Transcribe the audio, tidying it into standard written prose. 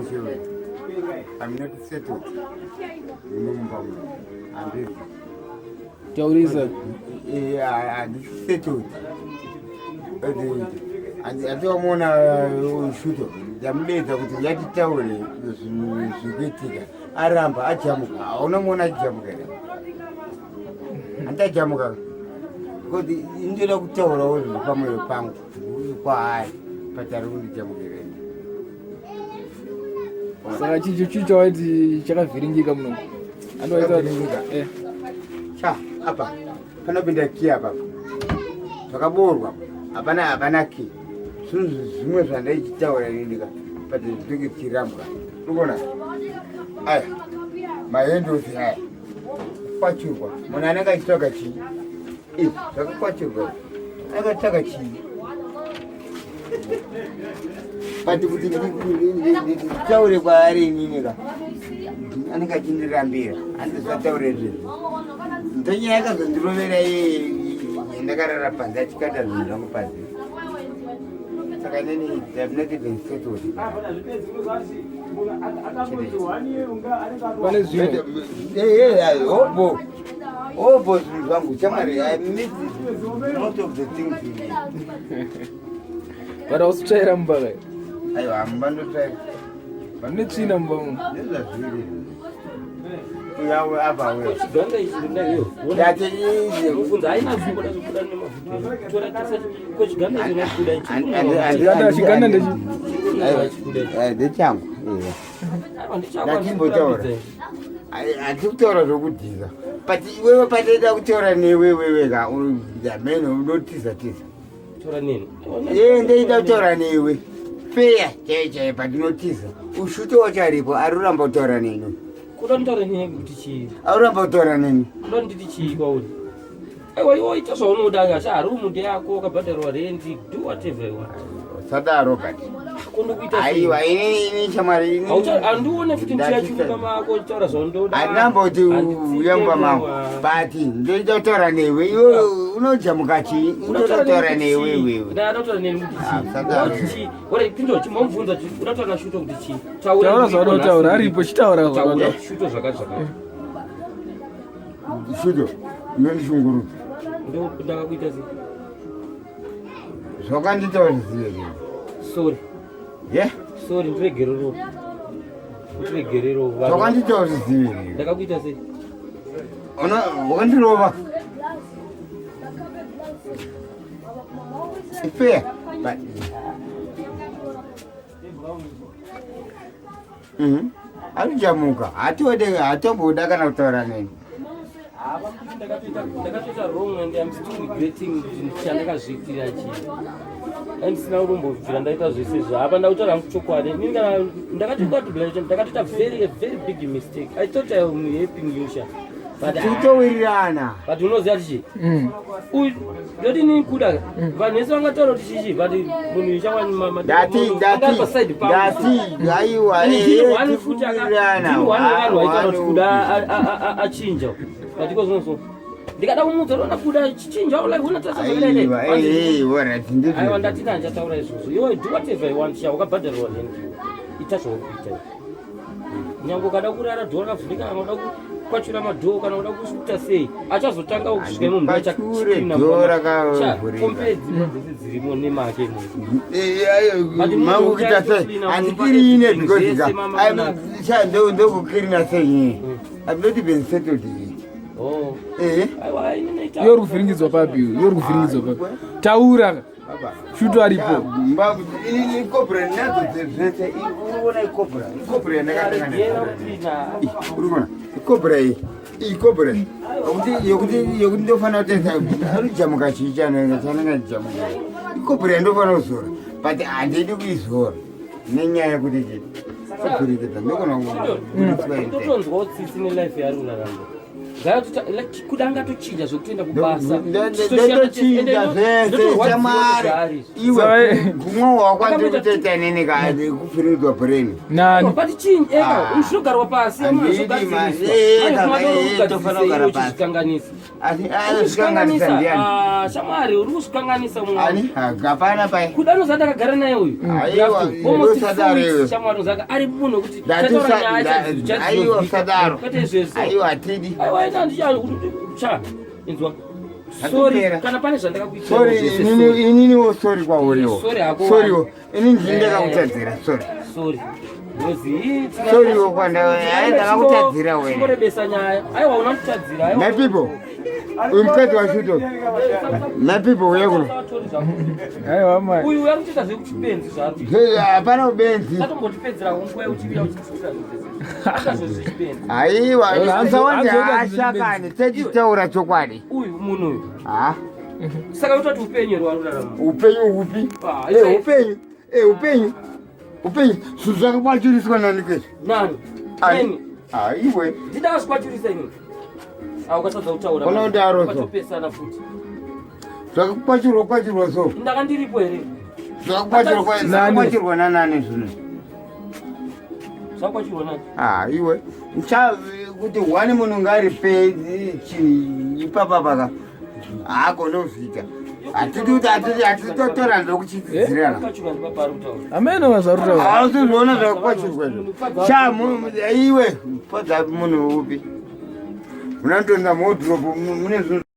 mushe wewe. I'm not settled. Munomba muno. Handisi. Taurisa. Eh, handisi settled. Handiti wamuona shuto ndamudedza kuti yatitaure zvinhu zvikuitika aramba ajamuka hauna muona achijamuka here handiajamuka because indoda kutaurawo zviri pamwoyo pangu kwaari patari kundijamukira Saka chicho chicho waiti chakavhiringika muno. Chakavhiringika? Eh. Cha apa panopinda key apa pakaboorwa hapana hapana key zvinhu zvimwe zvandaichitaura inindika but zvinenge zvichirambwa urikuona aya mahendosi aya kwachurwa munhu anenge achitsvaga chii izvi zvakakwachurwa anenge achitsvaga chii but kuti nditaure kwaari inini ka anenge achindirambira handisataure izvezvi ndonyaya yakazondirovera iye ndakarara panze achikata zvinhu zvangu panze saka inini have not even settled. Pane zvimwe. Hobo hobo zvinhu zvangu chamwari I miss most of the things in here. But hausi mumba kai. Aiwa mumba ndotsvaira. Mune tsvina mumba umu. Ndezvazviri. Uyawe apa wewe. Chiganda ichi ndinayo. Ndati izi. Mubvunza haina pfungwa ndazobuda nemavuto. Tora tisa ko chiganda ichi unobuda ichi. Chiganda chiganda ndechi. Aiwa ndechangu. Ndatimbotaura. Handisi kutaura zvokudhiza. But iwewe pataita kutaura newe wewe ka amene unotiza tiza. Taura neni. Ee ndaida kutaura newe. Feya chaiyo chaiyo patinotiza. Ushuto wacho aripo ari kuramba kutaura neni. Kuda nditaure neni kuti chii? Ari kuramba kutaura neni. Kuda nditi chii kwauri? Aiwa iwe ita zvaunoda asi harumu ndeyako wakabhadharwa rendi do whatever you want. Sadaro but. Kundokuita sei? Aiwa ini ini shamwari ini. Handione futi ndichachumba mako uchitaura zvaunoda. Handinamboti uya mumba mangu but ndoita kutaura newe iwe unojamuka chii ndoda kutaura newe iwewe. Ndada neni kuti Ah, sadaro. chii? Chii? Ora pinda chimomubvunza kuti uda kutaura nashuto kuti chii? Taura zvaunoda kutaura aripo chitaura Taura zvaunoda. shuto zvakati zvakati. Shuto unondishungurudza. Ndo ndakakuita sei? Zvakandiita zvizive. Sorry. Yeah? Sorry, ndiregerero. Ndiregerero. Zvakandiita zvizive. Ndakakuita sei? Ona wakandirova. Fair. But Anojamuka. Hatode hatomboda kana kutaura neni. Ndakatoita wrong and I'm still regretting chandakazviitira chii. Andisina kumbobvira ndaita zvese izvi. Apa ndakutaura hangu chokwadi. Inini kana ndakatoita ndakatoita very a very big mistake. I thought I am helping you sha. But Tikutowirirana. but unoziva kuti chii? Uyu ndoti inini kuda vanhu vese vangataura kuti chichi but munhu uyu Ndati ndati ndati aiwa eh tikuwirirana. ndini one wevanhu vaitaura kuti kuda achinja but iko zvino so ndikada kumuudza unoona kuda chichinja like unotarisa Aiwa eh eh alright ndizvo. Aiwa ndati nandichataura izvozvo iwe do whatever you want sha wakabhadharirwa rent ita zvauri kuita nyange ukada kurara dhoo rakavhurika kana uda kukwachura madhoo kana uda kuita sei achazotanga kusvika imo mumba Kwachure dhoo rakavhurika. compare dzimba dzese dzirimo nemake imomo Mangu kuita sei handikirine because ka I'm sha ndokukirina sei ini. I'm not even settled here. Oh. Eh Aiwa ini naita Iwe uri kuvhiringidzwa papi iwe? Iwe uri kuvhiringidzwa papi? Taura. Shuto aripo. Mbavu ini ikobra nadzo dzese urikuona ikobra ikobra yandakatanga nayo. Urikuona ikobra iyi ikobra iyi yokuti yokuti yokuti ndofanira kutarisa arijamuka chii chanenge chanenge chijamuka ikobra yandofanira kuzora but handidi kuizora nenyaya yekuti chii sabvirikedza ndokona kubudiswa ine totonzwawo tsitsi nelife yaari kurarama kuda angatochinja zvekutoenda kubasa ndotochinja zvese chamwari iwe kumwe wakwandiri kutoita nini ka kupfiridzwa brain Nani? but chinyi eka Ah. zvinogarwa pasi Handidi mani. Eh, eh, tofanira kugara pasi. zvikanganisa Asi azvikanganisa ndiani? Ah, shamwari uri kuzvikanganisa mumwe. Ani? Hapana pai. Kuda anoziva ndakagara naye uyu. Aiwa, Almost usadaro 4 weeks, iwe. shamwari unozaka ari munhu wekuti Ndati tataura usa- nyaya aiwa, usadaro. Kwete izvezvo. Aiwa, hatidi. Aiwa, ita ndicha cha inzwa. Sorry Hatipera. kana pane zvandakakuitira. Sorry, zvese, inini sorry. ininiwo sorry kwauriwo. Sorry hako. Sorrywo. Ini ndini ndakakutadzira. Sorry. Sorry. Ngozi. Sorrywo kwanda ndakakutadzira wena. Tingorebesa nyaya. Aiwa unonditadzira. Aiwa. My people. Uyu mukadzi washuto. My people uya kuno. Usatori zvako. Aiwa mai. Uyu uya kutoita zvekuchipenzi zvaro. Hapana ubenzi. Satombotipedzera nguva yekuchivira uchititira zvese. Ata zvezvichipenzi. Aiwa, usawanze Hanzi- hasha kani. Techitaura chokwadi. Uyu munhu uyu. Ah, Saka utati upenyu here warurarama? upenyu hupi? Ah, Eh, upenyu. Eh, upenyu. Upenyu. Zvinhu zvakakwachiriswa nani kwezvo? Nani? Ani? Neni. Ah, iwe. Ndidakazvikwachurisa inini. Ah, ukatadza kutaura. Ona kudaro so. Ukatopesana futi. Zvakakwachirwa kwachirwa so. Ndanga ndiripo here? Zvakakwachirwa Nani? zvakakwachirwa nanani zvinhu? Zvakwachurwa nani? Ah, iwe. Cha kuti one munhu ngaripe chinhu ipapa paka. Haagone kuzviita. Hatidi kuti hatidi hatitotora ndokuchidzidzirana. Kwachurwa ndipapa ari kutaura. Amene wazvarutaura. Hausizviona zvakakwachirwa izvo. Cha iwe fadza munhu upi? Munandoenda muwardrobe mune zvinhu.